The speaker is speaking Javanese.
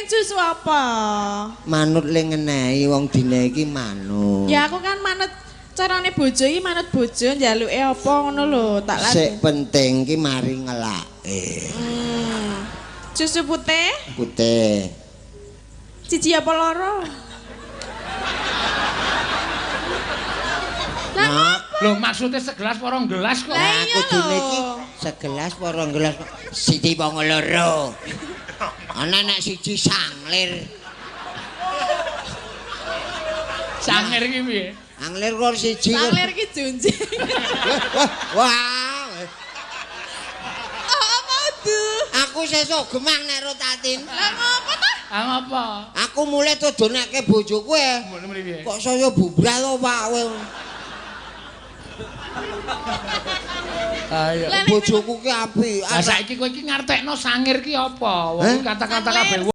Pengen susu apa? Manut le ngenehi wong dina iki manut. Ya aku kan manut carane bojo iki manut bojo njaluke apa ngono lho, tak Sik lagi. penting ki mari ngelake. Susu putih, Putih. Siji apa loro? Lah Nah, Lho maksudnya segelas apa rong gelas kok? Lah nah iya kudune lho. iki segelas apa rong gelas kok siji apa loro. Ana nek siji sanglir. Sangir iki piye? Anglir kok siji. kok. Sanglir ki junjing. Wah, wah. Oh, apa udu? Aku sesuk gemang nek rotatin. Lah ngopo ta? Ah ngapa? Aku mulai dodonake bojoku e. Mulih mrene piye? Kok saya bubrah to, Pak kowe. Ayo. Lah nek Bojoku ki apik. Lah saiki kowe iki ngartekno sangir ki apa? Wong Hah? kata-kata kabeh.